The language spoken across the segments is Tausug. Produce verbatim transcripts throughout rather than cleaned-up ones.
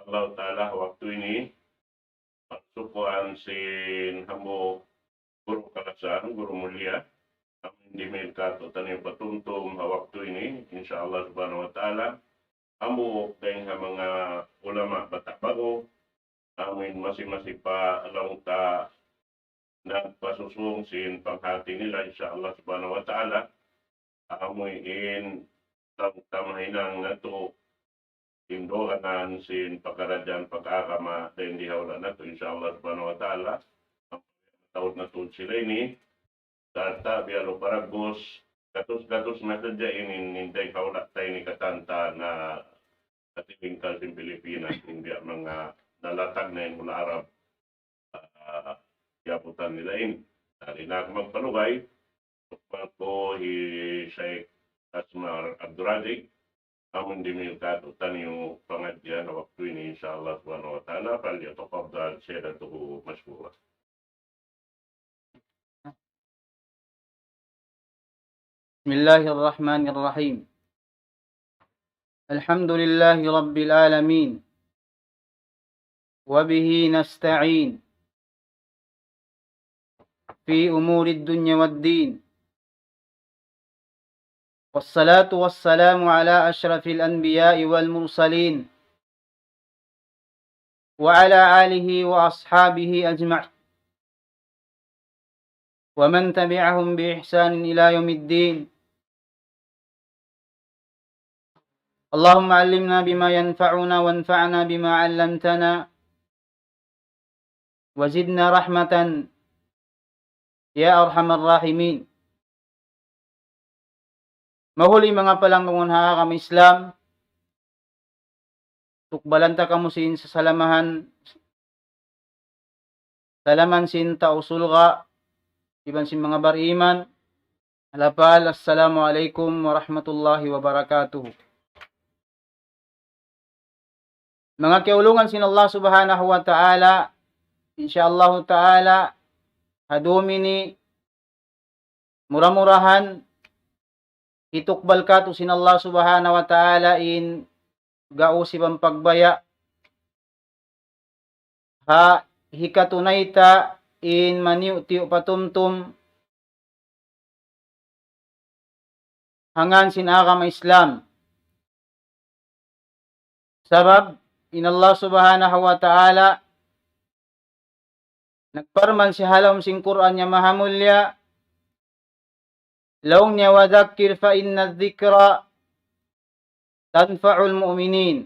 Allahu Ta'ala, waktu ini, pagsukuan sin hambuuk guru kalasahan, guru mulia, amun dimihil kātu'niyu patumtum ha waktu ini, insya Allah Subhanahu wa Ta'ala, hambuuk dayn ha manga ulama batak ba'gu, amun masi-masi pa laung ta nagpasusung sin panghati nila, insya Allah Subhanahu wa Ta'ala, amu in laung ta mahinang natu' in duwaanan sin pakaradjaan pag-agama dayn di ha hula' natu', insya Allah Subhanahu wa Ta'ala. Mataud na tuud sila ini, sarta' biya' lu paragbus, gatus-gatus na sadja ini, in dayn ha hula' ta ini katan ta na katilingkal sin Pilipinas, in biya' manga nalatag na in hula' Arab, ah, kiyabutan nila ini. Dayn di na aku magpalugay, tukbal ku hi Sheikh Asmar Abdul Razik, amun dimihil kātu'niyu pangadjian ha waktu ini, insya Allah Subhanahu wa Ta'ala, فليتفضل سيادته مشكورا. بسم الله الرحمن الرحيم. الحمد لله رب العالمين، وبه نستعين في أمور الدنيا والدين، والصلاة والسلام على أشرف الأنبياء والمرسلين، وعلى آله وأصحابه أجمعين، ومن تبعهم بإحسان إلى يوم الدين. اللهم علمنا بما ينفعنا وانفعنا بما علمتنا وزدنا رحمة يا أرحم الراحمين. Mahuli manga palanggungan ha agama Islam, tukbalan ta kamu sin sasalamahan, salaman sin tau surga', iban sin manga bariman. Alapal, assalamu alaykum warahmatullahi wabarakatuh. Manga kiyaulungan sin Allah Subhanahu wa Ta'ala, insya Allahu Ta'ala, ha dum ini, mura-murahan, hitukbal kātu' sin Allah Subhanahu wa Ta'ala in gaus iban pagbaya', ha hikatunay ta in maniyu'-tiyu' patumtum ha ngān sin agama Islam. Sabab in Allah Subhanahu wa Ta'ala nagparman siya ha lawm sin Qur'an niya mahamulliya, laung niya, وذكر فإن الذكرى تنفع المؤمنين.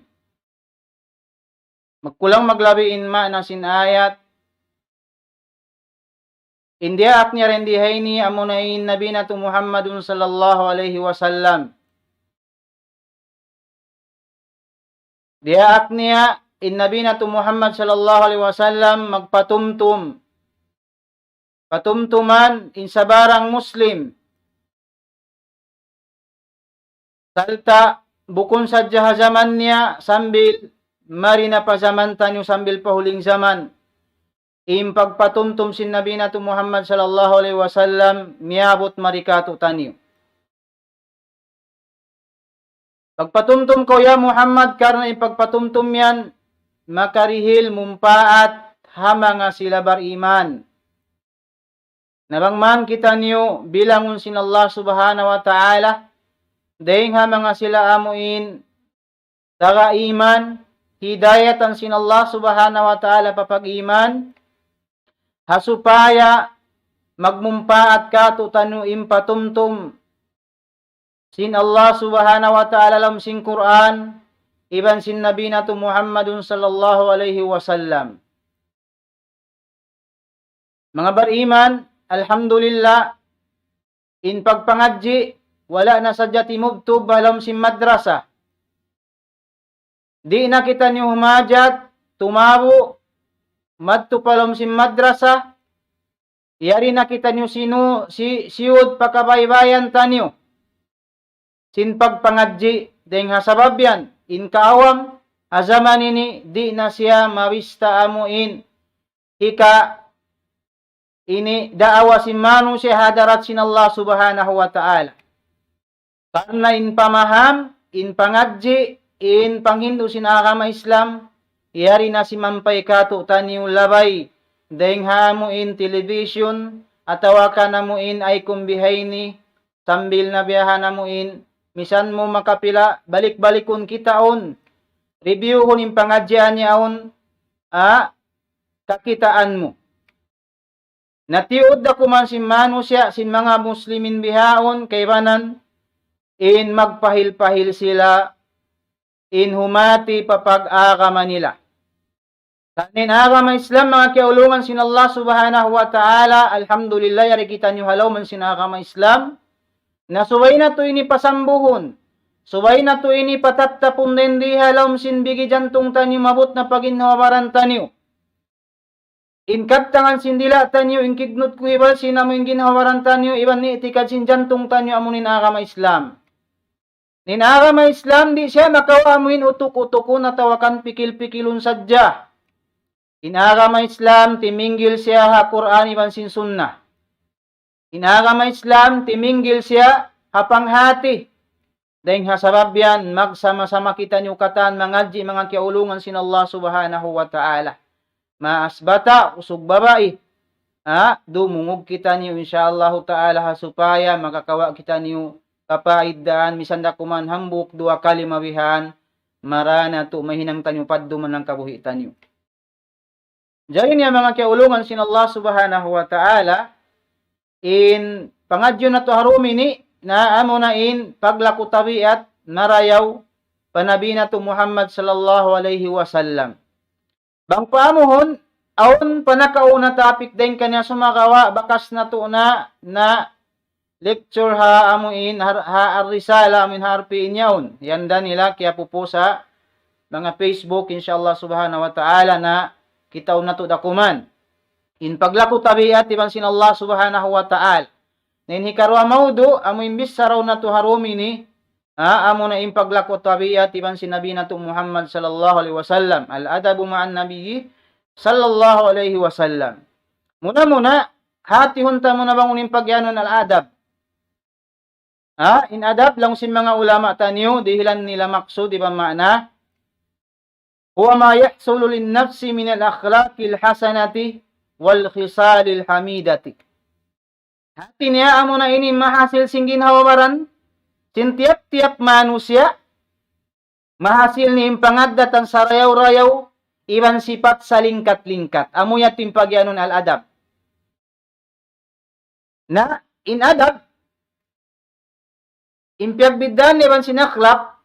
Magkulang maglabi in maana sin ayat. In diyaak niya dayn di ha ini amuna in Nabi natu' Muhammadun sallallahu alayhi wasallam. Diyaak niya in Nabi natu' Muhammad sallallahu alayhi wasallam magpatumtum. Patumtuman in sabarang Muslim. Sarta' bukun sadja ha jaman niya, sambil mari na pa jaman taniyu, sambil pa huling jaman. In pagpatumtum sin Nabi natu' Muhammad sallallahu alayhi wasallam miyabut mari kātu'niyu. Pagpatumtum kaw ya Muhammad, karna' in pagpatumtum yan makarihil mumpaat ha manga sila bariman. Na bang man kitaniyu bilangun sin Allah Subhanahu wa Ta'ala, dayng ha manga sila amu in taga iman, hidayatan sin Allah Subhanahu wa Ta'ala pa pag-iman, ha supaya magmumpaat kātu'niyu in patumtum sin Allah Subhanahu wa Ta'ala ha lawm sin Qur'an, iban sin Nabi natu' Muhammadun sallallahu alayhi wasallam. Manga bariman, alhamdulillah, in pagpangadji', wala' na sadja timubtub ha lawm sin madrasa. Di' na kitaniyu humajat, tumabu', madtu pa lawm sin madrasa, yari na kitaniyu sinu-, si-, siyud pa kabaybayan taniyu sin pagpangadji', dayng ha sabab yan, in kaawam, ha jaman ini, di' na siya mabista amu in hika ini daawa sin manusiya' ha hadarat sin Allah Subhanahu wa Ta'ala. Karna' in pamaham, in pangadji', in panghindu' sin agama Islam, yari na simampay kātu'niyu labay dayng ha amu in television, atawa kan amu in aykun bihaini, sambil na biya' ha amu in, misan mu makapila, balik-balikun kitaun, reviewhun in pangadjian yaun, ha, kakitaan mu. Na tiyuud da kuman sin manusiya', sin manga muslimin bihaun, kaibanan, in magpahil-pahil sila, in humati pa pag-agama nila. Sa' in agama Islam, manga kiyaulungan sin Allah Subhanahu wa Ta'ala, alhamdulillah, yari kitaniyu ha lawm sin agama Islam. Na subay natu' ini pasambuhun, subay natu' ini patattapun dayn di ha lawm sin bigi jantung taniyu, maabut na pa ginhawa-baran taniyu. In kabtangan sin dila' taniyu, in kignut kuhibal sin amu in ginhawa-baran taniyu, iban i'tikad sin jantung taniyu amu in agama Islam. In agama Islam di' siya makawa' amu in utuk-utukun atawa kan pikil-pikilun sadja. In agama Islam timinggil siya ha Qur'an iban sin Sunnah. In agama Islam timinggil siya ha panghati. Dayng ha sabab yan, magsama-sama kitaniyu katan mangadji', manga kiyaulungan sin Allah Subhanahu wa Ta'ala. Maas bata', usug babai. Ha, dumungug kitaniyu, insya Allahu Ta'ala, ha supaya makakawa' kitaniyu kapaidaan, misan da kuman hambuuk duwa kalima bihan, mara natu' mahinang taniyu padduman in kabuhi' taniyu. Jari niya, manga kiyaulungan sin Allah Subhanahu wa Ta'ala, in pangadji' natu' ha dum ini, na amuna in paglaku tabiat marayaw pa Nabi natu' Muhammad sallallahu alayhi wasallam. Bang paamuhun, awn pa nakauna topic dayn kaniya, sumagawa' bakas natu' na, na lecture ha amu in, ha, ha Ar-Risala amu in ha R P N yaun. Yan da nila kiyapupusa manga Facebook, insya Allah Subhanahu wa Ta'ala, na kitaun natu' da kuman in paglaku tabiat iban sin Allah Subhanahu wa Ta'ala. Na in hikaruwa mawdu', amu in bichara natu' ha dum ini, ha, amuna in paglaku tabiat iban sin Nabi natu' Muhammad sallallahu alayhi wasallam. Al-adabu ma'an Nabi sallallahu alayhi wasallam. Muna-muna, hatihun ta muna bang unu in pagiyanun al-adab. Ha, in adab, laung sin manga ulama taniyu, dihilan nila maksud iban maana, هو ما يحصل للنفس من الأخلاق الحسنة والخصال الحميدة. Hati niya, amuna ini mahasil sin ginhawa-baran sin tiyap-tiyap manusiya', mahasil niya in pangaddatan sarayaw-rayaw, iban sipat salingkat-lingkat. Amu yadtu in pagiyanun al-adab. Na, in adab, in piyagbiddaan niya iban sin akhlaq,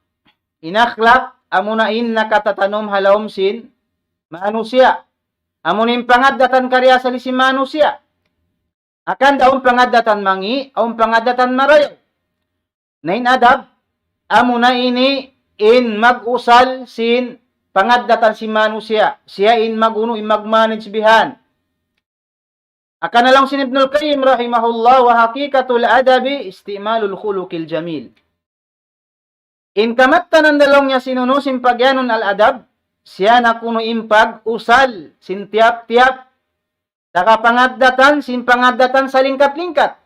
in akhlaq, amuna in nakatatanum ha lawm sin manusiya'. Amuna in pangaddatan kariasali sin manusiya'. Hangkan da awn pangaddatan mangi', awn pangaddatan marayaw. Na in adab, amuna ini in mag-usal sin pangaddatan sin manusiya'. Siya in mag-unu, in mag-manage bihan. Hangkan laung sin Ibnul Qayyim rahimahullah, وحقيقة الأدب استعمال الخلق الجميل. In kamattanan laung niya sin unu sin pagiyanun al-adab, siya na kunu' in pag-usal sin tiyap-tiyap taga pangaddatan, sin pangaddatan salingkat-lingkat.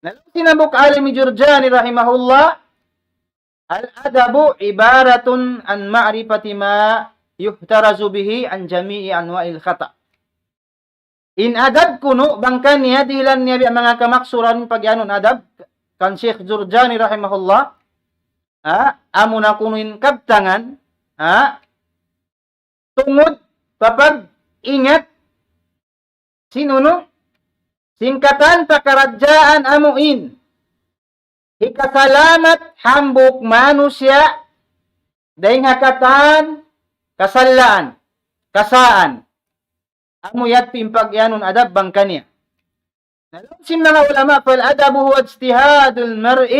Na laung sin hambuuk alim Jurjani rahimahullah, الأدب عبارة عن معرفة ما يحترز به عن جميع أنواع الخطأ. In adab kunu', bang kaniya dihilan niya biya' manga kamaksuran pagiyanun adab, kan Sheikh Jurjani rahimahullah, ha, amuna kunu' in kabtangan, ha, tungud pa pag-ingat sin unu, sin katan pakaradjaan amu in hikasalamat hambuuk manusiya' dayng ha katan kasallaan, kasaan. Amu yadtu in pagiyanun adab bang kaniya. Na laung sin manga ulama, فالأدب هو اجتهاد المرء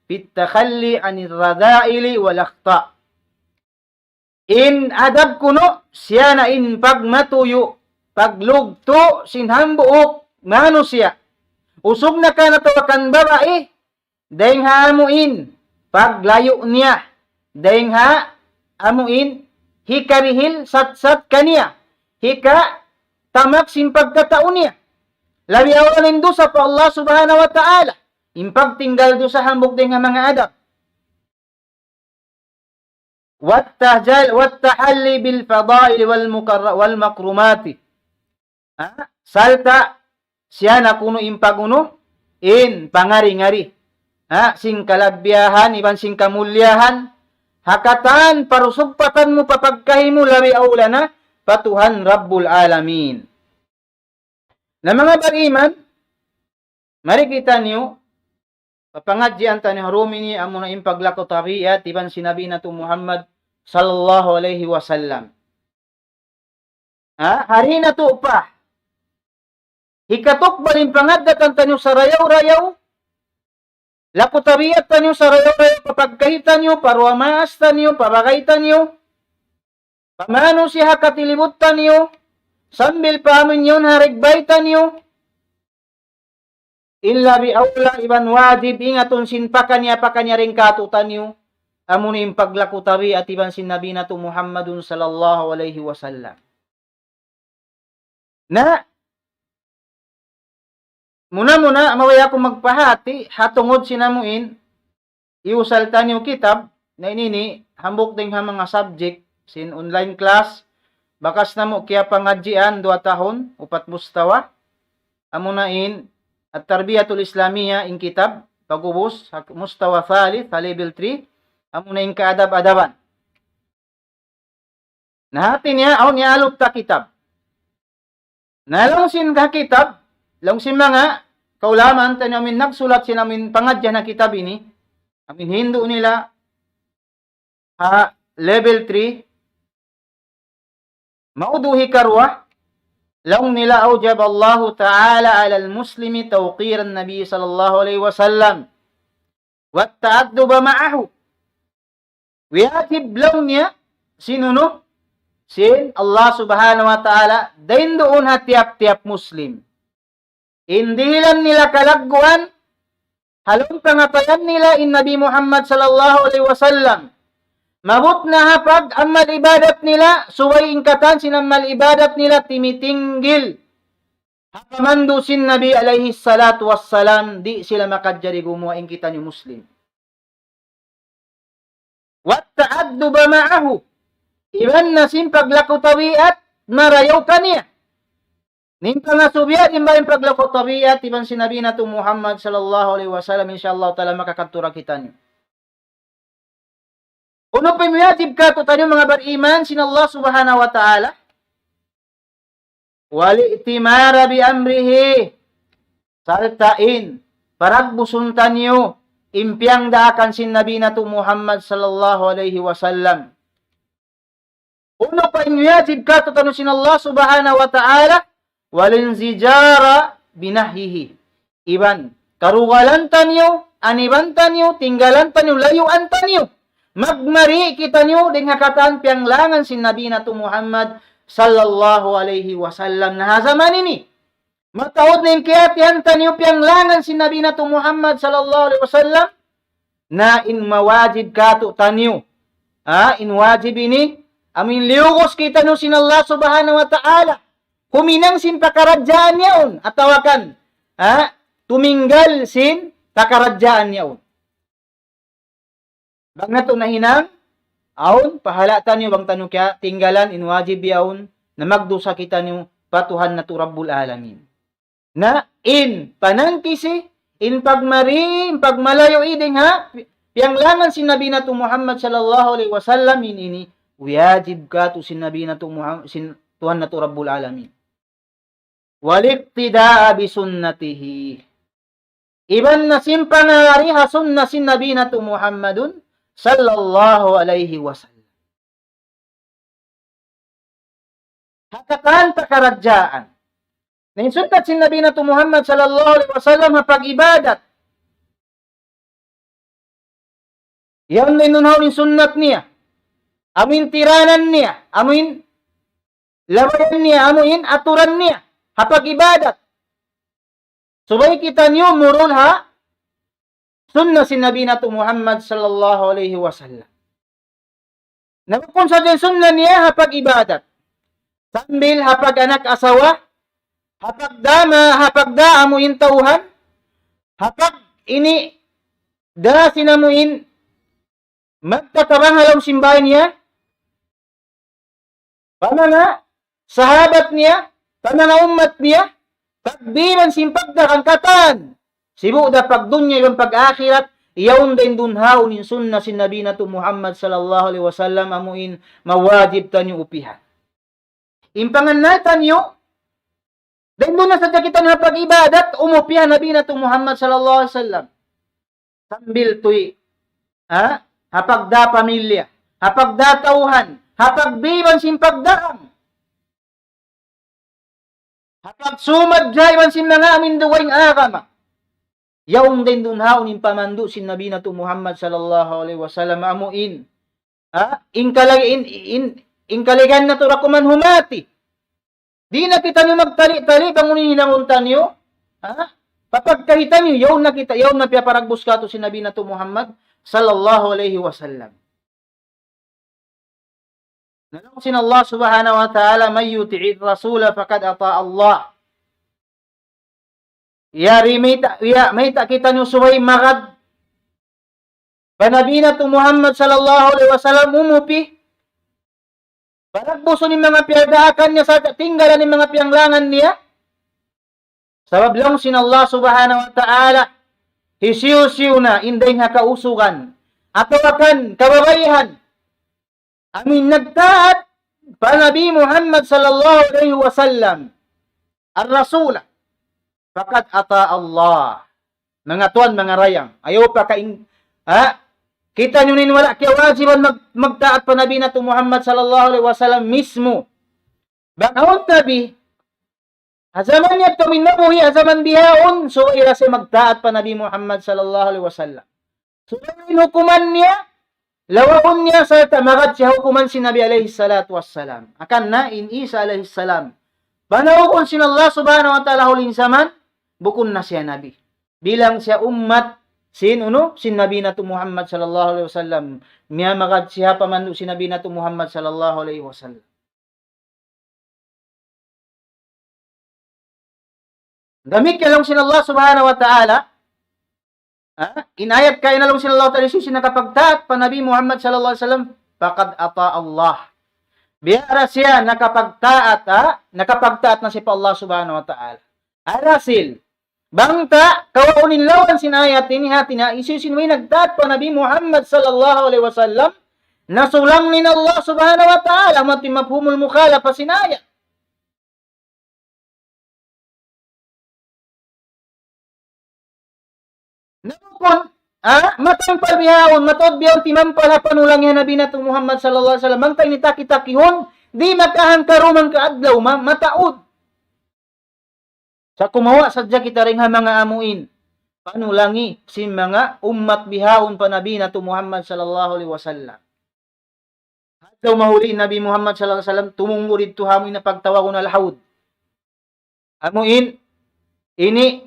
في التخلي عن الرذائل والأخطاء. In adab kunu', siya na in pagmatuyu', paglugtu' sin hambuuk manusiya'. Usug na kan atawa kan babai, dayng ha amu in paglayu' niya, dayng ha amu in hikarihil satsat kaniya, hikatamak sin pagkatau niya. Labi awla in dusa pa Allah Subhanahu wa Ta'ala, in pagtinggal dusa hambuuk dayng ha manga adab. والتهجل-، والتحلي بالفضائل والمكر-، والمكرمات. Ha? Sarta' siya na kunu' in pag-unu, in pangari-ngari. Ha? Sin kalabbiyahan, iban sin kamulliyahan, ha katan parusugpatan mu pa pagkahi mu labi awla na pa Tuhan Rabbul Alamin. Na manga bariman, mari kitaniyu, papangadjian taniyu ha dum ini amuna in paglaku tabiat iban sin Nabi natu' Muhammad sallallahu alayhi wasallam. Ha? Hari natu' pa. Hikatukbal in pangaddatan taniyu sarayaw-rayaw. Laku tabiat taniyu sarayaw-rayaw, pa pagkahi taniyu, pa ruwa maas taniyu, pa bagay taniyu. Pa manusiya' ha katilibut taniyu, sambil pa amun yaun ha rigbay taniyu. Illa bi awla iban wajib ingatun sin pakaniya-pakaniya dayn kātu'niyu, amuna in paglaku tabiat iban sin Nabi natu' Muhammadun sallallahu alayhi wasallam. Na, muna-muna, mabaya' aku magpahāti, ha tungud sin amuin, iyusal taniyu kitab, na ini ini, hambuuk dayn ha manga subject, sin online class, bakas namu' kiyapangadjian duwa tahun, upat mustawa, amuna in, At-Tarbiyatul Islamiyah, in kitab, pag'ubus, ha mustawa thalith, ha level three, amuna in kaadab-adaban. Na hāti niya, awn niya alup ta kitab. Na laung sin ha kitab, laung sin manga kaulamaan taniyu amin nagsulat sin amin pangadjian ha kitab ini, amin hindu' nila ha level three, maudu' hikaruwa, laung nila أوجب الله تعالى على المسلم توقير النبي صلى الله عليه وسلم والتأدب معه. Wajib laung niya sin unu, sin Allah Subhanahu wa Ta'ala, dayn duun ha tiyap-tiyap Muslim. In dihilan nila kalagguan, ha lawm pangatayan nila in Nabi Muhammad sallallahu alayhi wasallam. Maabut na ha pag-amal ibadat nila, subay in katan sin amal ibadat nila timitinggil ha pamandu' sin Nabi alayhi salatu wassalam, di' sila makajari gumuwa' in kitaniyu Muslim. والتأدب معه. Iban na sin paglaku tabiat, marayaw kaniya. In pangasubu biya' diin ba in paglaku tabiat, iban sin Nabi natu' Muhammad sallallahu alayhi wasallam, insya Allah ta'ala makakadtu da kitaniyu. Unu pa in wajib kātu'niyu manga bariman sin Allah Subhanahu wa Ta'ala? والائتمار بأمره. Sarta' in, paragbusun taniyu, in piyagdaakan sin Nabi natu' Muhammad sallallahu alayhi wasallam. Unu pa in wajib kātu'niyu sin Allah Subhanahu wa Ta'ala, والانزجار بنهيه. Iban, karugalan taniyu, aniban taniyu, tinggalan taniyu, layuan taniyu. Magmari kitaniyu dayn ha katan piyanglangan sin Nabi natu' Muhammad sallallahu alayhi wasallam. Na ha jaman ini, mataud na in kiyahātihan taniyu piyanglangan sin Nabi natu' Muhammad sallallahu alayhi wasallam, na in mawajib kātu'niyu. Ha, in wajib ini, amu in liyugus kitaniyu sin Allah Subhanahu wa Ta'ala. Huminang sin pakaradjaan yaun, atawa kan, ha, tuminggal sin pakaradjaan yaun. Bang natu' nahinang, awn, pahala' taniyu, bang taniyu kiyatinggalan, in wajib yaun, na magdusa kitaniyu, pa Tuhan natu' Rabbul Alamin. Na in panangkisi, in pagmari, in pagmalayu' dayn ha, piyanglangan sin Nabi natu' Muhammad sallallahu alayhi wasallam in ini, wajib kātu' sin Nabi natu' Muhammad, sin Tuhan natu' Rabbul Alamin. والاقتداء بسنته. Iban na sin pangari ha sunna sin Nabi natu' Muhammadun sallallahu alayhi wasallam. Ha katan pakaradjaan. Na in sunnat sin Nabi natu' Muhammad sallallahu alayhi wasallam ha pag-ibadat. Yan na in unu in sunnat niya. Amu in tiranan niya. Amu in labayan niya. Amu in aturan niya. Ha pag-ibadat. Subay kitaniyu murul ha sunna sin Nabi natu' Muhammad sallallahu alayhi wasallam. Na bukun sadja in sunna niya ha pag-ibadat. Sambil ha pag-anak asawa, ha pagdama, ha pagdaamu in tauhan, ha pag-ini da sin amu in magtatabang ha lawm sin bāy niya, pa manga sahabat niya, pa manga ummat niya, pagbiban sin pagdagang katan. Sibu' da pagdunya iban pag-akhirat, yaun da in dunhaun in sunna sin Nabi natu' Muhammad sallallahu alayhi wasallam, amu in mawajib taniyu upihan. In pangannal taniyu, dayn duun na sadja kitaniyu ha pag-ibadat, umupi ha Nabi natu' Muhammad sallallahu alayhi wasallam. Sambil tuy, ha? Ha pagdā pamilya, ha pagdā tawhan, ha pagbiban sin pagdagang, ha pagsumad iban sin manga amu in dugaing agama. Yaun da in dunhaun in pamandu' sin Nabi natu' Muhammad sallallahu alayhi wasallam amu in, ha? In kalag-, in, in, in kalagihan natu' da kuman humāti. Di' na kitaniyu magtali-tali bang unu in hinangun taniyu, ha? Papagkahi taniyu, yaun na kita, yaun na piyaparagbus katu' sin Nabi natu' Muhammad sallallahu alayhi wasallam. Na laung sin Allah subhanahu wa ta'ala, من يطع الرسول فقد أطاع الله. Yari mayta', ya, mayta' kitaniyu subay magad pa Nabi natu' Muhammad sallallahu alayhi wasallam, umupi. Paragbusun in manga piyagdaakan niya sarta' tinggalan in manga piyanglangan niya. Sabab laung sin Allah subhanahu wa ta'ala, hisiyu-siyu na in dayng ha kausugan atawa kan kababaihan, amu in nagtaat pa Nabi Muhammad sallallahu alayhi wasallam, الرسول, فقد أطاع الله. Manga tuwan, manga dayang, ayaw pa kain, ha? Kitaniyu in wala' kiyawajiban mag-, magtaat pa Nabi natu' Muhammad sallallahu alayhi wasallam mismu. Bang awn Nabi, ha jaman niya tuud in nabuhi', ha jaman bihaun, subay da siya magtaat pa Nabi Muhammad sallallahu alayhi wasallam. Subay in hukuman niya, lawagun niya sarta' magad siya hukuman sin Nabi alayhi salatu wassalam. Hangkan na in Isa alayhi salam, panaug sin Allah subhanahu wa ta'ala huling jaman, bukun na siya nabi. Bilang siya ummat sin unu, sin Nabi natu' Muhammad sallallahu alayhi wasallam. Miyamagad siya pamandu' sin Nabi natu' Muhammad sallallahu alayhi wasallam. Damikkiyan laung sin Allah subhanahu wa ta'ala, ha? In ayat kaina laung sin Allah ta'ala, hisiyu-siyu in nakapagtaat pa Nabi Muhammad sallallahu alayhi wasallam, فقد أطاع الله. Biya' da siya nakapagtaat, ha? Nakapagtaat na siya pa Allah subhanahu wa ta'ala. Alhasil, bang ta kawaun in lawan sin ayat ini, hāti niya, hisiyu-siyu in way nagtaat pa Nabi Muhammad sallallahu alayhi wasallam, nasulang in Allah subhanahu wa ta'ala, amu in mafhumul mukhalafa sin ayat. Na bukun, ha, matampal bihaun, mataud bihaun timampal ha panulangi ha Nabi natu' Muhammad sallallahu alayhi wasallam, bang ta ini taki-takihun, di' makahangka rumang ka adlaw, ma-, mataud. Sa' kumawa' sadja kita dayn ha manga amu in panulangi sin manga ummat bihaun pa Nabi natu' Muhammad sallallahu alayhi wasallam. Adlaw mahuli Nabi Muhammad sallallahu alayhi wasallam, tumunggu' didtu ha amu in pagtawagun al-hawd. Amu in, ini,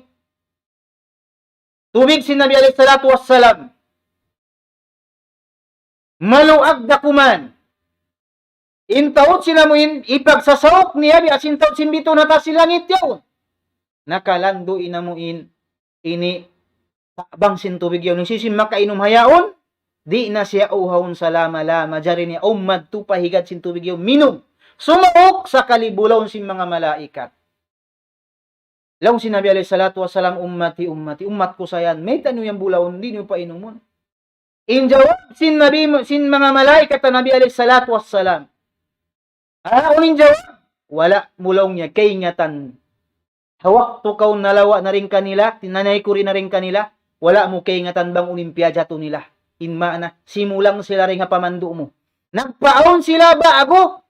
tubig sin Nabi alayhi salatu wassalam. Maluag da kuman. In taud sin amu in, hipagsasauk niya biya' sin taud sin bituun ha taas sin langit yaun. Nakalandu' in amu in, ini, tabang sin tubig yaun. Hisiyu-siyu in makainum ha yaun, di' na siya uhawun salama-lama. Jari niya, awn madtu pa higad sin tubig yaun, minum. Sumauk sakali bulaun sin manga malaikat. Laung sin Nabi alayhi salatu wassalam, "Ummati, ummati, ummat ku sa yan. Mayta' niyu yan bulaun, di' niyu painumun?" In jawab sin Nabi, sin manga malaikat ha Nabi alayhi salatu wassalam. Ah, unu in jawab? Wala' mu laung niya kaingatan. Ha waktu kaw nalawa' na dayn kanila, tinanay kuri na dayn kanila, wala' mu kaingatan bang unu in piyajatu nila. In maana, simulang sila dayn ha pamandu' mu. Nagpaawn sila ba'gu,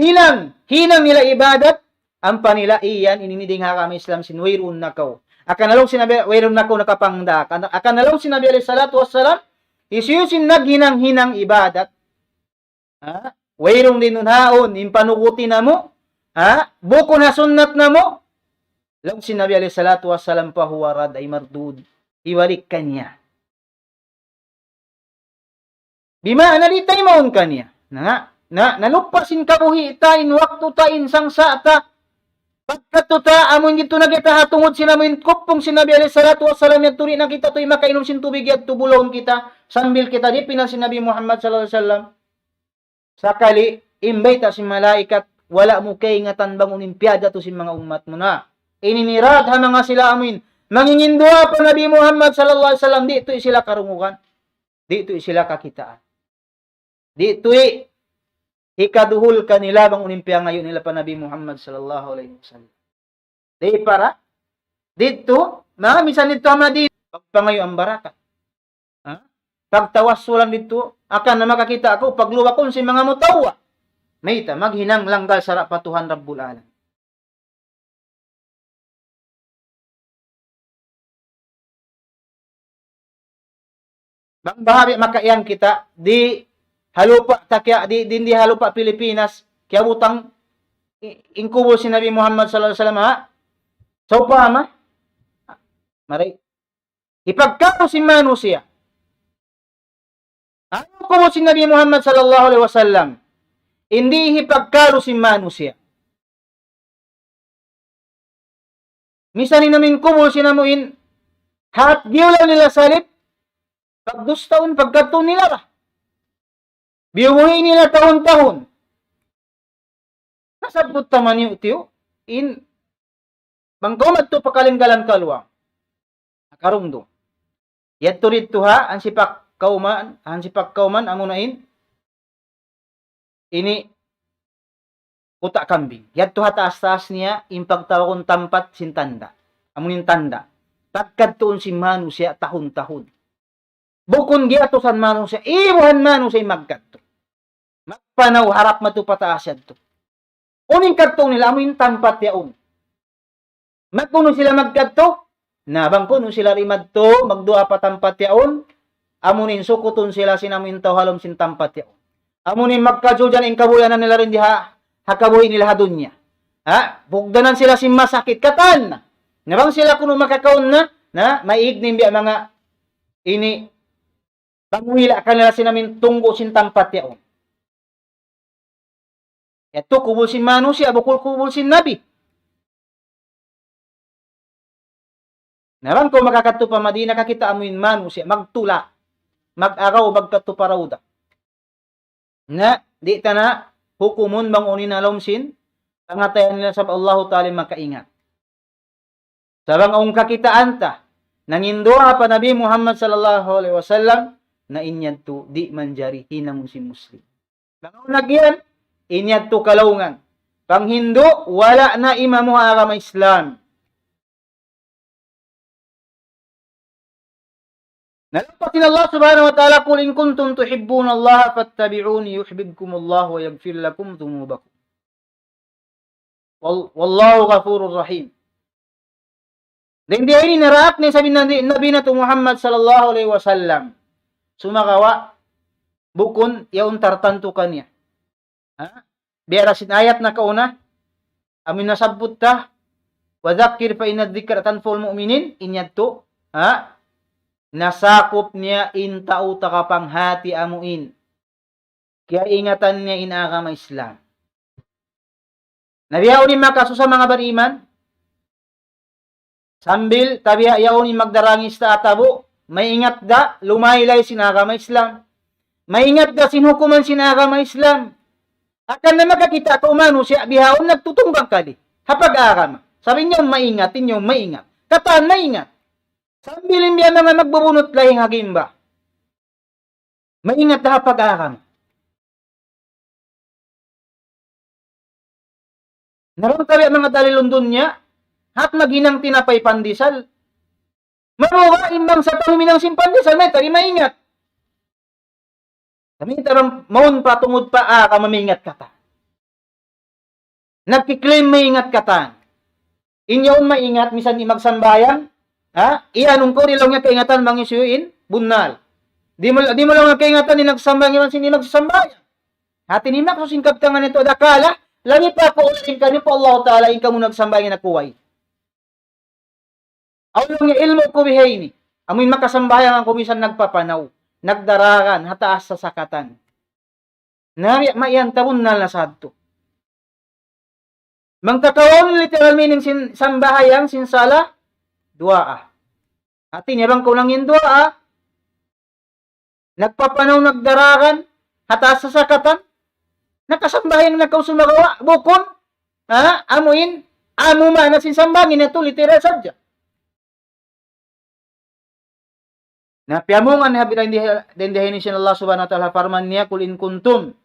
hinang, hinang nila ibadat, ampa nila iyan, ini dayn ha agama Islam sin wayruun na kaw. Hangkan na laung sin Nabi, wayruun na kaw nakapangdaak. Hangkan na laung sin Nabi alayhi salatu wassalam, hisiyu-siyu in naghinang-hinang ibadat, ha? Wayruun da in dunhaun, in panuguti namu', ha? Bukun ha sunnat namu', laung sin Nabi alayhi salatu wassalam, فهو رد, ay mardud. Hibalik kaniya. Di' maana di' taymaun kaniya. Na, na, nalupa sin kabuhi' ta, in waktu ta, in sangsa' ta. Pagkadtu ta, amun didtu na kita ha tungud sin amun kuppung sin Nabi alayhi salatu wassalam, yadtu di' na kita tuud makainum sin tubig, yadtu bulahun kita, sambil kita dipinal sin Nabi Muhammad sallallahu alayhi wasallam. Sakali, in bayta' sin malaikat, wala' mu kaingatan bang unu in piyajatu sin manga ummat mu na. Ini mirad ha manga sila amuin manginginduwaa pa Nabi Muhammad sallallahu alayhi wasallam, di' tuud sila karungugan. Di' tuud sila kakitaan. Di' tuud hikaduhul kanila bang unu in piyangayu' nila pa Nabi Muhammad sallallahu alayhi wasallam. Di' para? Didtu, na, minsan didtu ha Madina, pagpangayu' in barakat. Ha? Pagtawassulan didtu, akan na makakita' aku, pagluwakun sin manga mutawwa. Mayta', maghinang langgal sara' pa Tuhan Rabbul Alamin. Bang baha' biya' makaiyan kita, di' ha lupa' ta kiya, di', di', di' ha lupa' Pilipinas, kiyabutang i-, in kubul sin Nabi Muhammad sallallahu alayhi wasallam, ha? Sawpama, mari. Hipagkalu sin manusiya'. Unu in kubul sin Nabi Muhammad sallallahu alayhi wasallam. Di' hipagkalu sin manusiya'. Misan in amuin kubul sin amuin, hat giyulaw nila salib, pagdustaun, pagkadtuun nila ba. Biyubuhi' nila tahun-tahun. Nasabbut ta maniyu'-tiyu', in bang kaw madtu pa kalinggalan kaluwa. Karungdung. Yadtu didtu ha, hansipak kawman, hansipak kawman, amuna in, ini kuta' kambing. Yadtu ha taas-taas niya, in pagtawagun tampat sin tanda'. Amuin tanda'. Pagkadtuun sin manusiya' tahun-tahun. Bukun giyatusan manusiya', ibuhan manusiya' in magkadtu. Magpanaw harap madtu pa taas yadtu. Unu in kadtuun nila, amuin tampat yaun. Mag-unu sila magkadtu? Na, bang kunu' sila di' madtu, magduwaa pa tampat yaun, amuin sukutun sila sin amuin tau ha lawm sin tampat yaun. Amuin magkajujan in kabuhianan nila dayn di ha, ha kabuhi' nila ha dunya. Ha? Bugdanan sila sin masakit, katan na. Na bang sila kunu' makakaun na, na, maig na in biya' manga ini, pangwila' kanila sin amuin tunggu' sin tampat yaun. Yadtu kubul sin manusiya', bukun kubul sin nabi. Na bang kaw makakadtu pa Madina, kakita' mu in manusiya', magtula', mag-agaw, magkadtu pa Rawda. Na, di' ta na hukumun bang unu in ha lawm sin pangatayan nila, sabab Allahu Ta'ala in makaingat. Sa' bang awn kakitaan ta, nanginduwaa pa Nabi Muhammad sallallahu alayhi wasallam, na in yadtu di' manjari hinangun sin Muslim. Bang awn nagiyan, in yadtu kalaungan. Bang hindu', wala' na imamu ha agama Islam. Na laung pa sin Allah subhanahu wa ta'ala, قل إن كنتم تحبون الله فاتبعوني يحببكم الله ويغفر لكم ذنوبكم. Wal-, والله غفور رحيم. Dayn di ha ini naraak na isab in Nabi, Nabi natu' Muhammad sallallahu alayhi wasallam. Sumagawa', bukun yaun tartantu kaniya. Ha? Biya' da sin ayat nakauna, amu in nasabbut ta, وذكر فإن الذكرى تنفع المؤمنين, in yadtu, ha? Nasakup niya in tau taga panghati amuin kiyaingatan niya in agama Islam. Na bihaun in makasusa manga bariman, sambil tabiya' yaun in magdarangis ta atabu, maingat da, lumaylay sin agama Islam. Maingat da sin hukuman sin agama Islam. Akan na makakita' kaw manusiya' bihaun nagtutungbang kadi. Ha pag-agama. Sabi niya, maingat, inyo maingat. Katan maingat. Sambil in biya' manga magbubunut lahing ha gimba. Maingat da ha pag-agama. Na bang tabiya' manga dalil dunya, hat maghinang tinapay pandesal. Mamuga' in bangsa tau huminang sin pandesal, mayta' di' maingat. Kami' ta bang mawn pa tungud pa, ah, ka maingat katan. Nagki-claim maingat katan. In yaun maingat, misan di' magsambahayang, ha? Iyanun kaw, di' laung niya kaingatan bang hisiyu in bunnal. Di' mu, di' mu laung niya kaingatan in nagsambahayang iban sin di' magsambahayang. Hati niya, maksud sin kabtangan yadtu, adakala, labi pa aku ulaing kaniyu pa Allah Ta'ala, in kamu nagsambahayang in aku way. Awn laung niya ilmu' ku bihaini. Amuin makasambahayang aku misan nagpapanaw, nagdaragan, ha taas sasakatan. Na, maiyan ta bunnal na sadtu. Bang ta kawaun literal meaning sin sambahayang, sin sala, duwaa. Hati niya bang kaw nangin duwaa, nagpapanaw, nagdaragan, ha taas sasakatan, nakasambahayang na kaw sumagawa', bukun, ha, amu in, amu maana sin sambahayang, in yadtu literal sadja. Na piyamungan ha bilang di-, dayn di ha ini sin Allah Subhanahu wa Ta'ala, parman niya, "Qul in kuntum."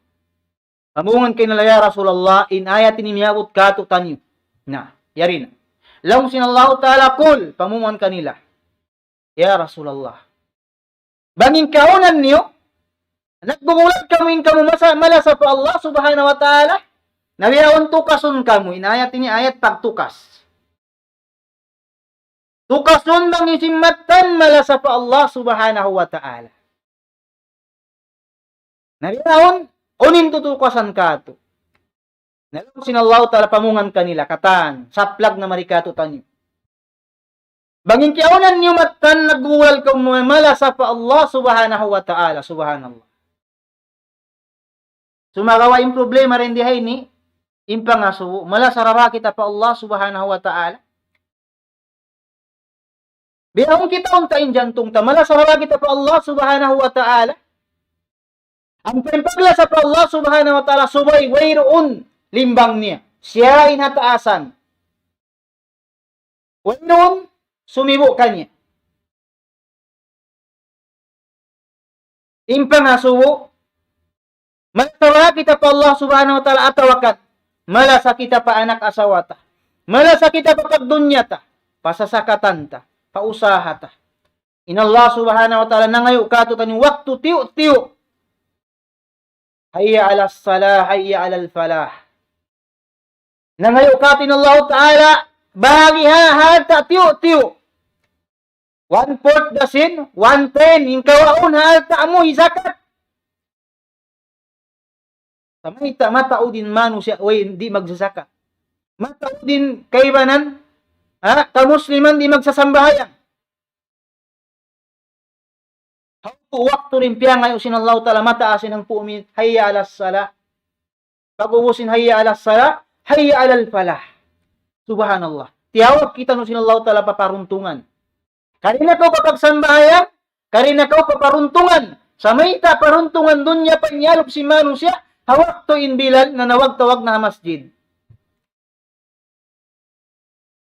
Pamungan kanila, "Ya Rasulullah, in ayat ini miyabut kātu'niyu." Na, yari na. Laung sin Allah Ta'ala, "Qul," pamungan kanila, "Ya Rasulullah, bang in kaawnan niyu, naggugulat kamu in kamu masa-, malasa pa Allah Subhanahu wa Ta'ala, na bihaun tukasun kamu." In ayat ini ayat pagtukas. Tukasun bang in sin mattan malasa pa Allah Subhanahu wa Ta'ala. Na bihaun, unu in tutukasan kātu'? Na laung sin Allah Ta'ala, pamungan kanila, katan, saplag na mari kātu'niyu. Bang in kaawnan niyu mattan naggugulat kamu malasa pa Allah Subhanahu wa Ta'ala, subhanallah. Sumagawa' in problema dayn di ha ini, in pangasubu, malasa ra ba kita pa Allah Subhanahu wa Ta'ala? Bihaun kita unta' in jantung ta, malasa ra ba kita pa Allah Subhanahu wa Ta'ala? Ampa in paglasa pa Allah Subhanahu wa Ta'ala, subay wayruun limbang niya. Siya in ha taasan. Wayruun sumibu' kaniya. In pangasubu, malasa ba kita pa Allah Subhanahu wa Ta'ala atawa kan malasa kita pa anak asawa ta, malasa kita pa pagdunya ta, pa sasakatan ta, pa usaha ta. In Allah Subhanahu wa Ta'ala nangayu' kātu'niyu waktu tiyu'-tiyu'. "Hayya 'alas salah, hayya 'alal falah." Nangayu' kātu'niyu in Allah Ta'ala, bahagi' ha, ha alta' tiyu'-tiyu'. One fourth dasin, one tenth, in kawaun ha alta' mu hizakat. Sa' mayta' mataud in manusiya', way, di' magzakat. Mataud in kaibanan, ha, kamusliman di' magsasambahayang. Hangpu' waktu in piyangayu' sin Allahu Ta'ala, mataas in hangpu' amu in hayya 'alas salah. Pag'ubus in hayya 'alas salah, hayya 'alal falah. Subhanallah. Tiyawag kitaniyu sin Allahu Ta'ala pa paruntungan. Karna' kaw pa pagsambahayang, karna' kaw pa paruntungan. Sa' mayta' paruntungan dunya pa in iyalup sin manusiya', ha waktu in Bilal nanawag-tawag na ha masjid.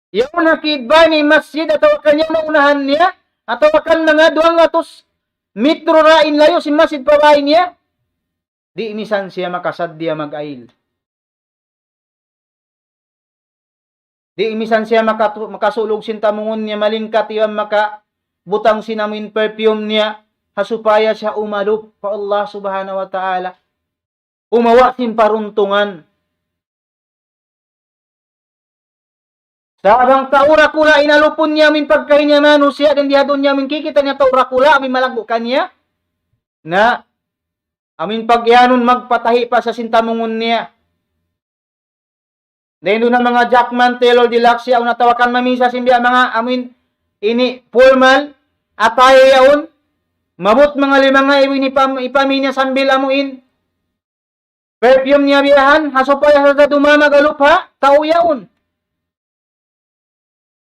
Yaun ha kibba niya in masjid atawa kan yaun ha unahan niya, atawa kan manga duwang ratus metro ra in layu' sin masjid pa bāy niya, di' misan siya makasaddiya mag-ayil. Di' misan siya makatu-, makasulug sin tamungun niya, malingkat iban makabutang sin amuin perfume niya, ha supaya siya umalup pa Allah Subhanahu wa Ta'ala. Umawa' sin paruntungan. Sa' bang tau dakula' in alupun niya amuin pagkahi niya manusiya' dayn di ha dunya, amuin kikita' niya tau dakula' amuin malaggu' kaniya. Na, amuin pag'iyanun magpatahi' pa sa sin tamungun niya. Dayn duun na manga Jackman, Taylor, Deluxe, yaun atawa kan mamisa sin biya' manga amuin ini formal, attire yaun, maabut manga lima ngaibu in ipam-, ipamī niya sambil amuin perfume niya biya' han, ha supaya sadja dumamag alup ha tau yaun.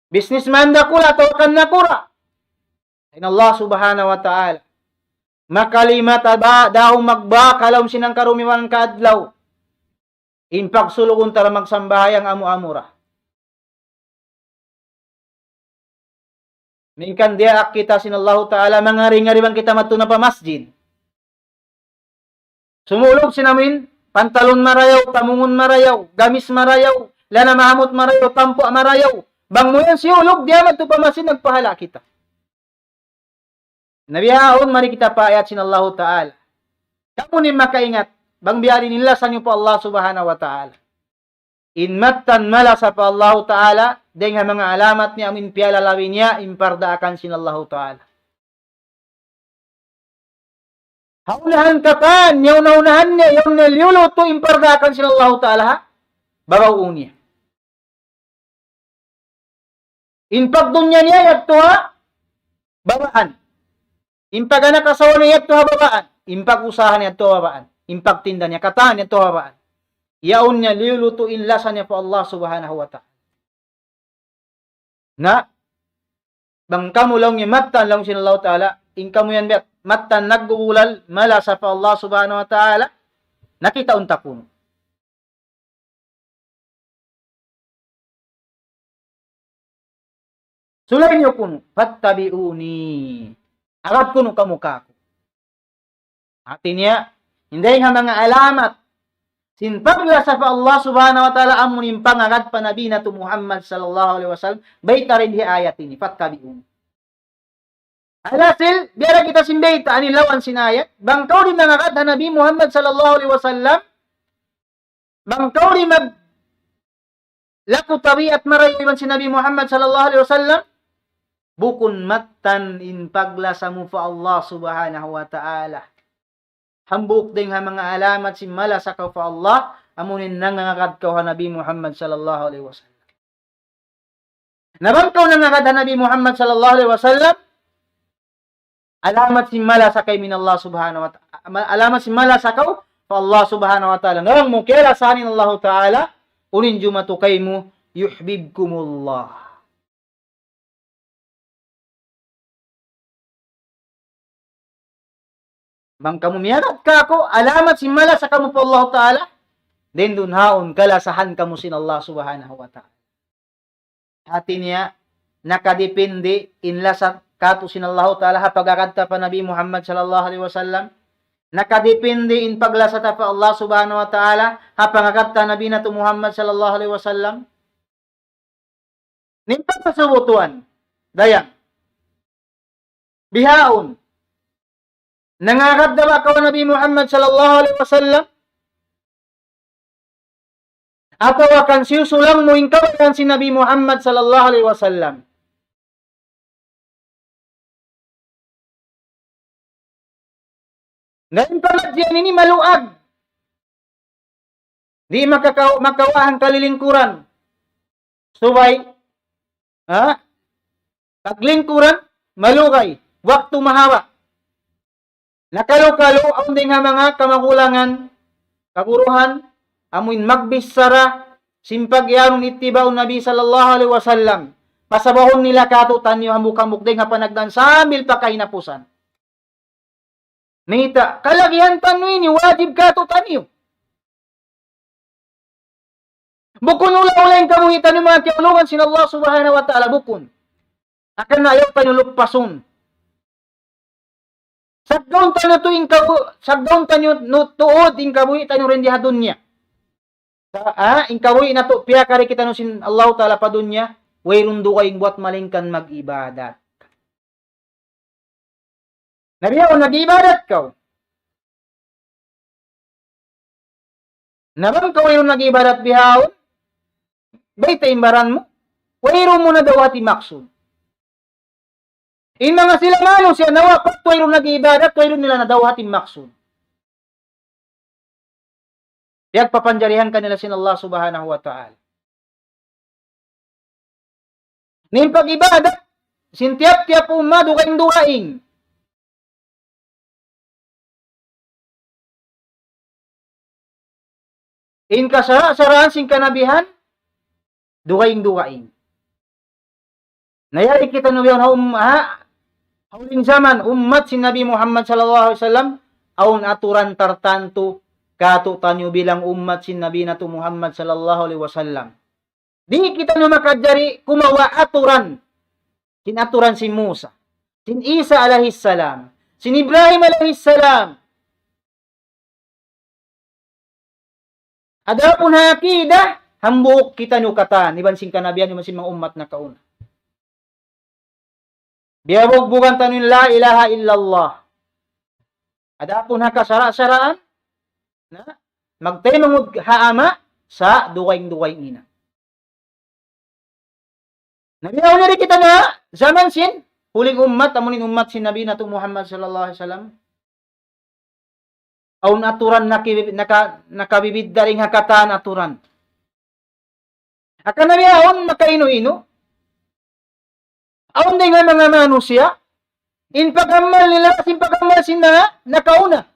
Businessman dakula' atawa kan nakura'. In Allah Subhanahu wa Ta'ala, makalima ta ba, dahum magbak ha lawm sin hangkarumiwan ka adlaw. In pagsulugun ta da magsambahayang amu-amu ra. Minsan diyaak kita sin Allahu Ta'ala, mangari-ngari bang kita madtu na pa masjid. Sumulug sin amuin, pantalon marayaw, tamungun marayaw, gamis marayaw, lana mahamut marayaw, tampu' marayaw. Bang mu yan siyulug, di' madtu pa masjid, nagpahala' kita. Na bihaun, mari kita pa ayat sin Allahu Ta'ala. Kamu in makaingat, bang biya' diin in lasa niyu pa Allah Subhanahu wa Ta'ala. In mattan malasa pa Allahu Ta'ala, dayn ha manga alamat niya amuin piyalalabi niya, in pardaakan sin Allahu Ta'ala. Ha unahan katan, yaun ha unahan niya, yaun niya liyulutu in pardaakan sin Allahu Ta'ala, ha babaw niya. In pagdunya niya yadtu ha babaan. In pag-anak asawa niya yadtu ha babaan. In pag-usaha niya yadtu ha babaan. In pagtinda niya katan yadtu ha babaan. yaun niya liyulutu in lasa niya pa Allah Subhanahu wa Ta'ala. Na, bang kamu laung niya mattan laung sin Allah Ta'ala, in kamu yan biya' mattan naggugulal, malasa pa Allah Subhanahu wa Ta'ala, nakitaun ta kunu'. Sulay niyu kunu', فاتبعوني. Agad kunu' kamu kāku'. Hāti niya, in dayng ha manga alamat sin paglasa pa Allah Subhanahu wa Ta'ala amun in pangagad pa Nabi natu' Muhammad sallallahu alayhi wasallam, bayta' dayn ha ayat ini, فاتبعوني. Alhasil, biya' da kita sin bayta' ini lawan sin ayat, bang kaw di' mangagad ha Nabi Muhammad sallallahu alayhi wasallam, bang kaw di' maglaku tabiat marayaw iban sin Nabi Muhammad sallallahu alayhi wasallam, bukun mattan in paglasa mu pa Allah Subhanahu wa Ta'ala. Hambuuk dayng ha manga alamat sin malasa kaw pa Allah, amun in nangagad kaw ha Nabi Muhammad sallallahu alayhi wasallam. Na bang kaw nangagad ha Nabi Muhammad sallallahu alayhi wasallam, alamat sin malasa kaymu in Allah Subhanahu wa Ta'ala. Alamat sin malasa kaw pa Allah Subhanahu wa Ta'ala. Na bang mu kiyalasahan in Allah Ta'ala, unu in jumatu kaymu, يحببكم الله. Bang kamu miyagad kāku', alamat sin malasa kamu pa Allah Ta'ala, dayn duun haun kalasahan kamu sin Allah Subhanahu wa Ta'ala. Hāti niya, nakadipindi in lasa kātu' sin Allah Ta'ala ha pag-agad ta pa Nabi Muhammad sallallahu alayhi wasallam. Nakadipindi in paglasa ta pa Allah Subhanahu wa Ta'ala ha pag-agad ta Nabi natu' Muhammad sallallahu alayhi wasallam. In pagkasubutuan, dayang. Bihaun. Nangagad da ba kaw Nabi Muhammad sallallahu alayhi wasallam? Atawa kan siyusulang mu in kabayaan sin Nabi Muhammad sallallahu alayhi wasallam? Na in pangadjian ini maluag. Di' makakaw-, makawa' hangkalilingkuran. Subay, ha? Paglingkuran, malugay. Waktu mahaba'. Na kalu-kalu, awn dayng ha manga kamagulangan, kaguruhan, amuin magbichara, sin pag-iyanun ittiba'un Nabi sallallahu alayhi wasallam. Pasabahun nila kātu'niyu hambuuk-hambuuk dayng ha panagnaan sambil pa kahinapusan. Mayta', kalagihan taniyu ini, wajib kātu'niyu. Bukun ula-ula in kabuhi' taniyu manga kiyaulungan sin Allah Subhanahu wa Ta'ala, bukun. Hangkan ayaw taniyu luppasun. Saggaun taniyu tu in kabu-, saggaun taniyu nu-, tuud in kabuhi' taniyu dayn di ha dunya. Sa-, ah, in kabuhi' natu' piyakari kitaniyu sin Allah Ta'ala pa dunya, wayruun dugaing buwat malaingkan mag-ibadat. Na bihaun nag-ibadat kaw. Na bang kaw wayruun nag-ibadat bihaun, bayta' in baran mu, wayruun mu na dawhat in maksud. In manga sila manusiya' nawapat wayruun nag-ibadat, wayruun nila na dawhat in maksud. Piyagpapanjarihan kanila sin Allah Subhanahu wa Ta'ala. In pag-ibadat sin tiyap-tiyap umma dugaing-dugaing. In kasara'-saraan sin kanabihan, dugaing-dugaing. Na yari kitaniyu bihaun ha um-, ha, ha huling jaman, ummat sin Nabi Muhammad sallallahu alayhi wasallam, awn aturan tartantu kātu'niyu bilang ummat sin Nabi natu' Muhammad sallallahu alayhi wasallam. Di' kitaniyu makajari kumawa' aturan. Sin aturan sin Musa, sin Isa alayhi salam, sin Ibrahim alayhi salam. Adapun ha aqidah, hambuuk kitaniyu katan, iban sin kanabihan, iban sin manga ummat nakauna. Biyabugbugan taniyu in la ilaha illallah. Adapun ha kasara'-saraan, na, magtaymanghud ha ama', sa' dugaing-dugaing ina'. Na bihaun yari kita na, jaman sin, huling ummat, amuin ummat sin Nabi natu' Muhammad sallallahu alayhi wasallam. Awn aturan naki-, naka-, nakabibidda dayn ha katan aturan. Hangkan na bihaun makainu-inu. Awn dayng ha manga manusiya', in pag-amal nila, sin pag-amal sin manga nakauna.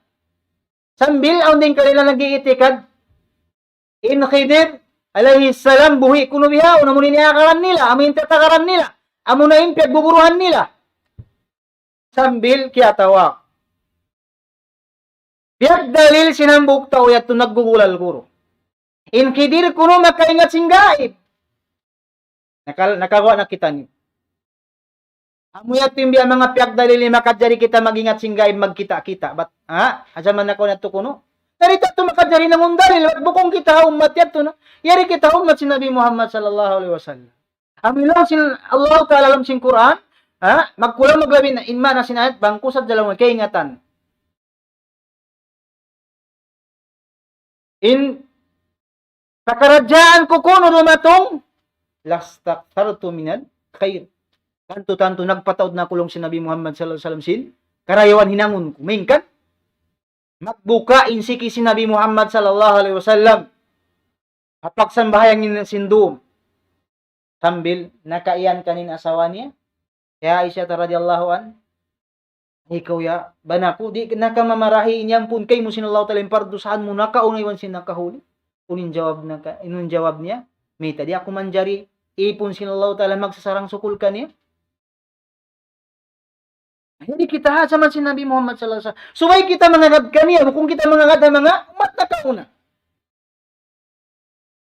Sambil awn dayng kanila nag-iitikad, In Khidir alayhi salam buhi' kunu' bihaun, amu in iyakaran nila, amu in tatakaran nila, amu na in piyagguguruhan nila. Sambil kiyatawa. Piyagdalil sin hambuuk tau yadtu naggugulal guru. In Khidir kunu' makaingat sin gaib. Nakal-, nakaguwa' na kitaniyu. Amu yadtu in biya' manga piyagdalil ini makajari kita mag-ingat sin gaib magkita'-kita'. Bat, ha? Ha jaman nakauna yadtu kunu'. Dari yadtu makajari nangun dalil, bat bukun kita ha ummat yadtu na. Yari kita ha ummat sin Nabi Muhammad sallallahu alayhi wasallam. Amu in laung sin Allah Ta'ala ha lawm sin Qur'an, ha? Magkulang maglabi na in maana sin ayat, bang ku sadja laung kaingatan. In pakaradjaan ku kunu' dumatung, lastakthartu minal khair. Tantu-tantu nagpataud na aku laung sin Nabi Muhammad sallallahu alayhi wasallam sin karayawan hinangun ku. Malayngkan, magbuka in siki sin Nabi Muhammad sallallahu alayhi wasallam. Ha pagsambahayang in sin dum. Sambil nakaiyan kaniya in asawa niya, hi Aisha radhiyallahu anha. Ikaw ya, bang aku, di' na ka mamarahi, iyampun kaymu sin Allah Ta'ala in pardusahan mu nakauna iban sin nakahuli. Unu in jawab naka-, unu in jawab niya, mayta' di' aku manjari ipun sin Allah Ta'ala magsasarang-sukul kaniya. Jadi kita ha jaman sin Nabi Muhammad sallallahu alayhi wasallam. Subay kita mangagad kaniya, bukun kita mangagad ha manga ummat nakauna.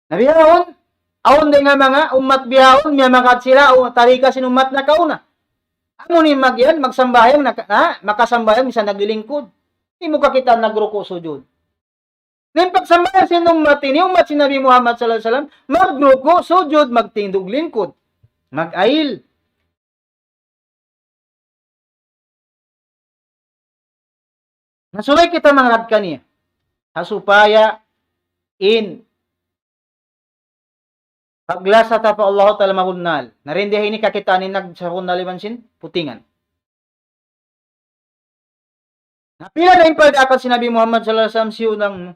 Na bihaun, awn dayn ha manga ummat bihaun, miyamagad sila, o, tarika sin ummat nakauna. Amu in magiyan, magsambahayang, naka-, na, makasambahayang, misan naglilingkud. Di' mu kakita' nagruku' sujud. Na in pagsambahayang sin ummat ini, ummat sin Nabi Muhammad sallallahu alayhi wasallam, magruku', sujud, magtindug lingkud, mag-ayil. Na subay kita mangagad kaniya. Ha supaya in paglasa ta pa Allah Ta'ala mabunnal. Na dayn di ha ini kakitaan in nagsabunnal iban sin putingan. Na pila na in pagdaakal sin Nabi Muhammad sallallahu alayhi wasallam siyunang mu?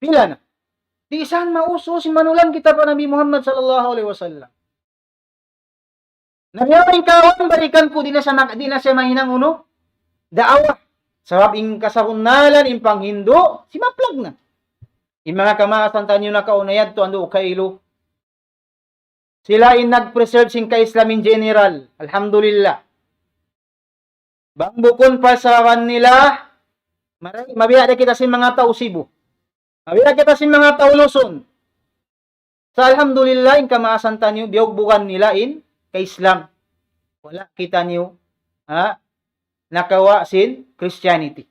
Pila na? Di' isab maus-us in manulang kita pa Nabi Muhammad sallallahu alayhi wasallam. Na biya' in kawan balikan ku, di' na siya mag-, di' na siya mahinang unu, da'awa. Sabab in kasabunnalan, in panghindu', simaplag na. In manga kamaasan taniyu nakauna yadtu, andu' kailu. Sila in nag-preserve sin ka-Islam in general. Alhamdulillah. Bang bukun pa sababan nila, maray-, mabiya' da kita sin manga tau Cebu. Mabiya' kita sin manga tau Luzon. Sa' alhamdulillah, in kamaasan taniyu, biyugbugan nila in ka-Islam. Wala' kitaniyu, ha, nakawa' sin Christianity.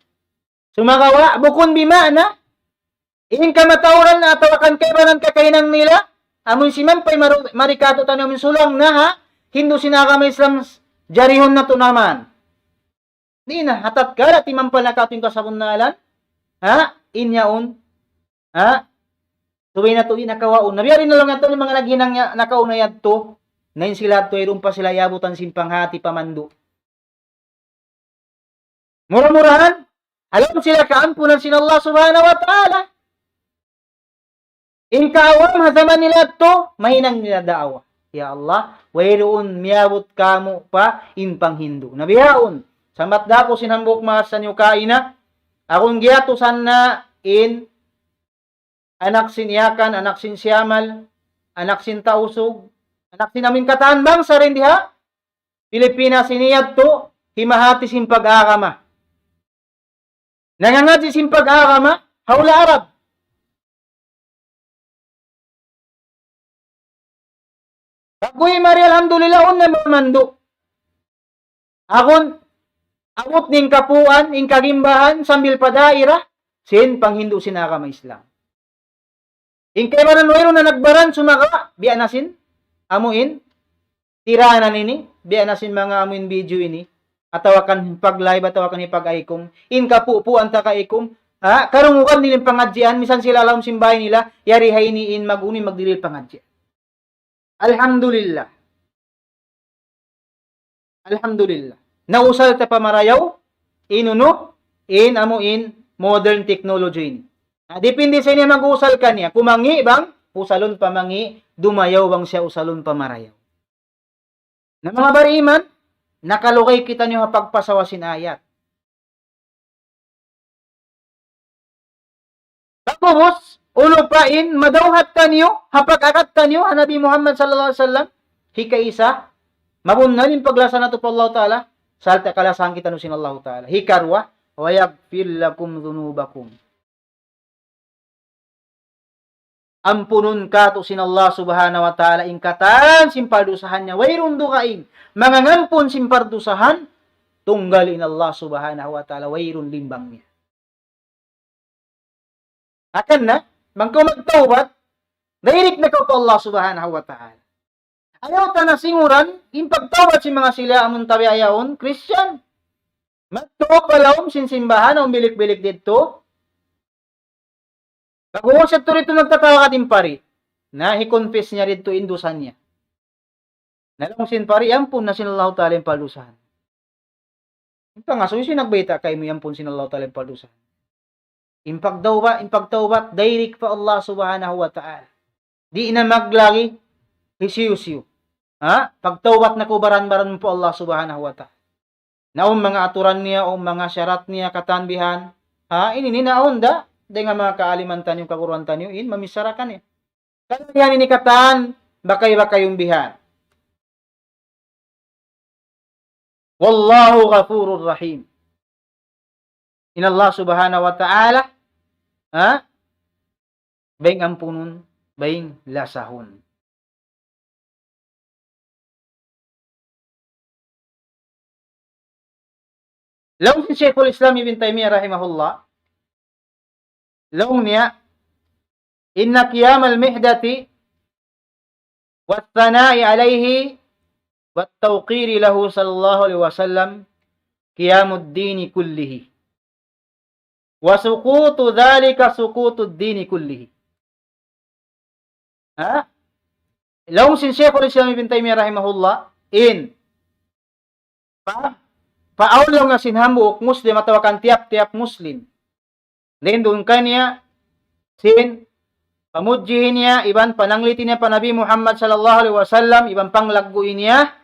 Sumagawa', bukun bima'na, in kamatauran atawa kan kaibanan kakahinang nila, amun simampay maru-, mari katu' taniyu amun sulang na ha, Hindu sin agama Islam, jarihun natu' na man. Di' na, ha tatkala timampal na katu' in kasabunnalan, ha, in yaun, ha, subay natu' di' na kawaun. Na biya' diin na laung yadtu in manga naghinang ya-, nakauna yadtu, na in sila yadtu, wayruun pa sila iyabutan sin panghati pamandu'. Mura-murahan, ha lawm sila kaampunan sin Allah Subhanahu wa Ta'ala. In kaawam ha jaman nila yadtu, mahinang nila da'awa. Ya Allah, wayruun miyabut kāmu' pa in panghindu'. Na bihaun, sambat da aku sin hambuuk maas taniyu kaina, akun giyatusan na in anak sin Yakan, anak sin Siyamal, anak sin Tausug, anak sin amun katan bangsa dayn di ha Pilipinas ini yadtu, himahati sin pag-agama. Nangangadji' sin pag-agama, ha hula' Arab. Pag'ubus mari, alhamdulillah, awn na mamandu'. Agun, abut in kapuan, in kagimbahan, sambil pa daira, sin panghindu' sin agama Islam. In kaibanan wayruun na nagbaran sumagawa', biya' na sin, amu in, tiranan ini, biya' na sin manga amu in video ini, atawa kan pag-live, atawa kan hipag-aykum, in kapupuan ta kaikum, ha, karungugan nila in pangadjian, misan sila ha lawm sin bāy nila, yari ha ini in mag-unu in magdihil pangadjian. Alhamdulillah. Alhamdulillah. Nausal ta pa marayaw, in unu, in amu in modern technology ini. Na, dipindi sa ini mag-usal kaniya. Kumangi' bang, usalun pa mangi', dumayaw bang siya usalun pa marayaw. Na manga bariman, nakalugay kitaniyu ha pagpasawa sin ayat. kubus, unu pa in, madawhat taniyu, ha pag-agad taniyu, ha Nabi Muhammad sallallahu alayhi wasallam, hikaisa, mabunnal in paglasa natu' pa Allah Ta'ala, sarta' kalasahan kitaniyu sin Allah Ta'ala. Hikaruwa, ويغفر لكم ذنوبكم. Ampunun katu' sin Allah Subhanahu wa Ta'ala in katan sin pardusahan niya. Wayruun dugaing mangangampun sin pardusahan, tunggal in Allah Subhanahu wa Ta'ala, wayruun limbang niya. Hangkan na, bang kaw magtawbat, direct na kaw pa Allah Subhanahu wa Ta'ala. Ayaw ta na singuran, in pagtawbat sin manga sila amun tabi' ayaun, Christian. Magtup pa lawm sin simbahan, awn bilik-bilik didtu. Pag-ubus yadtu didtu nagtatawagat in pari. Na, hi-confess niya didtu in dusa niya. Na laung sin pari, ampun na sin Allahu Ta'ala in pardusahan. In pangasuy, sin nagbayta' kaymu, ampun sin Allahu Ta'ala in pardusahan. In pagtawbat, in pagtawbat, direct pa Allah Subhanahu wa Ta'ala. Di' na maglagi hisiyu-siyu. Ha? Pagtawbat na kaw baran-baran pa Allah Subhanahu wa Ta'ala. Na awn manga aturan niya, awn manga sharat niya, katan bihan. Ha? Ini, ini na awn da, dayn ha manga kaaliman taniyu, kaguruan taniyu, in mamichara kaniya. Kalagihan ini katan, bakay-bakayun bihan. والله غفور رحيم. In Allah Subhanahu wa Ta'ala, ha? Baying ampunun, baying lasahun. Laung sin Shaykhul Islam Ibn Taymiyyah rahimahullah, laung niya, إن قيام المحدة والثناء عليه والتوقير له صلى الله عليه وسلم قيام الدين كله. وسقوط ذلك سقوط الدين كله. Ha? Laung sin Shaykhul Islam Ibn Taymiyyah rahimahullah, in, pa, paawn laung niya sin hambuuk Muslim atawa kan tiyap-tiyap Muslim. Dayn duun kaniya, sin, pamudjihi niya, iban panangliti niya pa Nabi Muhammad sallallahu alayhi wasallam, iban panglaggu'i niya,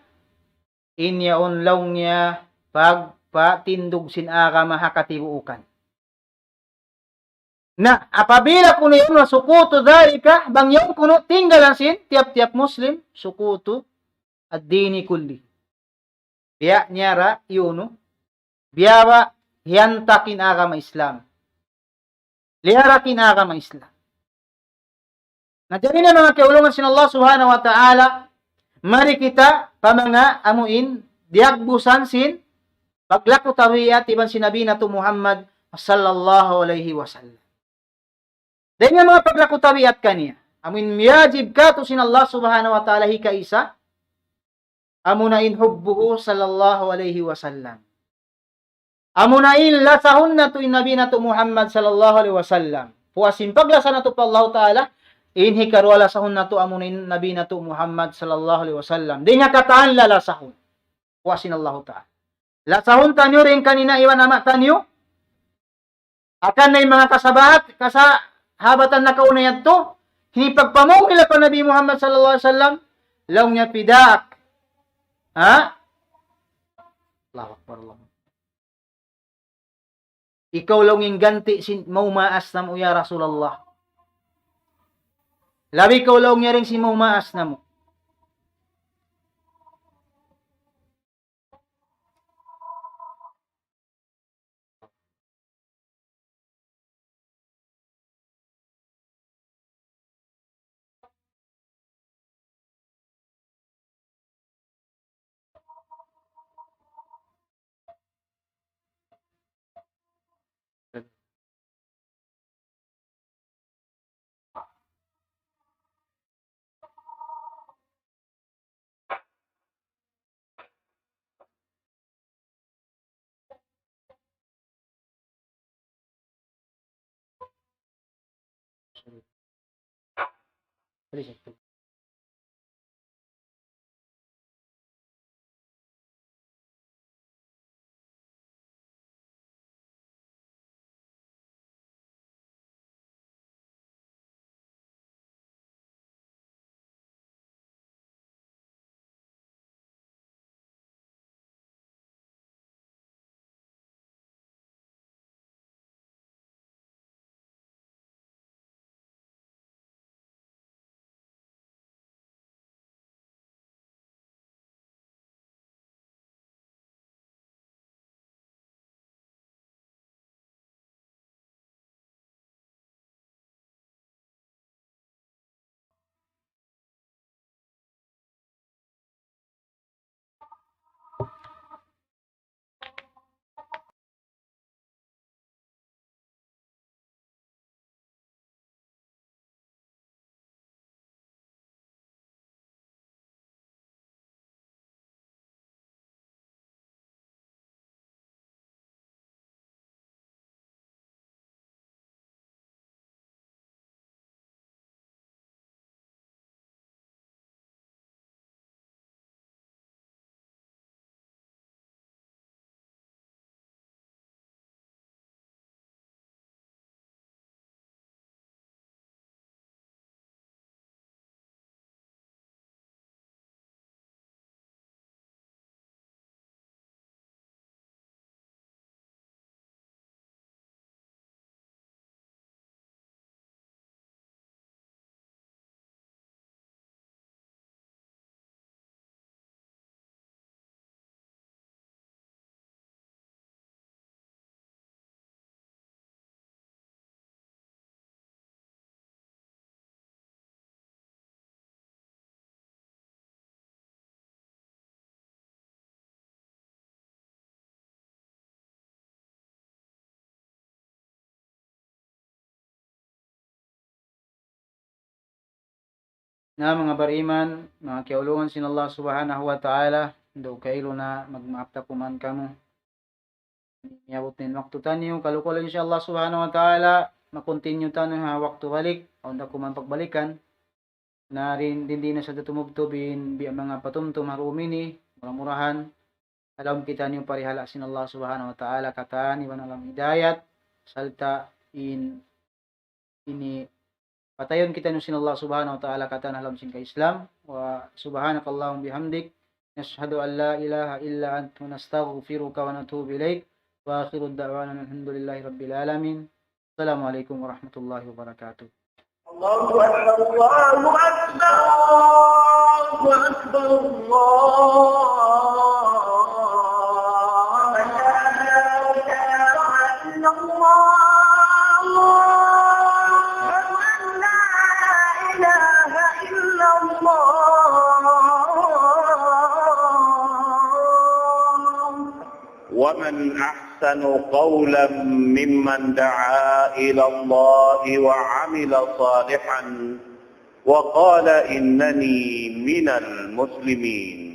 in yaun laung niya pagpatindug sin agama ha katibuukan. Na, apabila kunu' yaun, وسقوط ذلك, bang yaun kunu' tinggalan sin tiyap-tiyap Muslim, سقوط الدين كله. Biya' niya ra, yaun, biya' ba hiyantak in agama Islam. Liyarak in agama Islam. Na jari na manga kaulungan sin Allah Subhanahu wa Ta'ala, mari kita pa manga amuin diyagbusan sin paglaku tabiat iban sin Nabi natu' Muhammad sallallahu alayhi wasallam. Dayn ha manga paglaku tabiat kaniya, amuin miyajib katu' sin Allah Subhanahu wa Ta'ala hikaisa, amuna in حبه صلى الله عليه وسلم. Amuna in lasahun natu' in Nabi natu' Muhammad sallallahu alayhi wasallam. Puas sin paglasa natu' pa Allah Ta'ala, in hikaruwa lasahun natu' amuna in Nabi natu' Muhammad sallallahu alayhi wasallam. Dayn ha katan lalasahun. Puas sin Allah Ta'ala. Lasahun taniyu dayn kan ina' iban ama' taniyu. Hangkan na in manga kasabahat, kasahabatan nakauna yadtu, hipagpamung nila pa Nabi Muhammad sallallahu alayhi wasallam, laung niya فداك. Ha? Allahu Akbar, Allahu Akbar. Ikaw laung in ganti' sin mau maas namu', ya Rasulullah. Labi kaw laung niya dayn sin mau maas namu'. Na manga bariman, manga kiyaulungan sin Allah Subhanahu wa Ta'ala, daw kailu na magmaap ta kuman kamu. Miyabut na in waktu taniyu, kalu-kalu insya Allah Subhanahu wa Ta'ala, ma-continue taniyu ha waktu balik, awn da kuman pagbalikan. Na dayn di na sadja tumubtub in biya' manga patumtum ha dum ini, mura-murahan, ha lawm kitaniyu parihala' sin Allah Subhanahu wa Ta'ala katan iban ha lawm hidayat, sarta' in ini patayun kitaniyu sin Allah Subhanahu wa Ta'ala katan ha lawm sin ka-Islam. وسبحانك اللهم وبحمدك، نشهد أن لا إله إلا أنت، نستغفرك ونتوب إليك. وآخر دعوانا أن الحمد لله رب العالمين. السلام عليكم ورحمة الله وبركاته. الله أكبر، الله أكبر، الله أكبر، الله أكبر. لا إله إلا الله. أشهد أن لا إله إلا الله. ومن أحسن قولا ممن دعا إلى الله وعمل صالحا وقال إنني من المسلمين.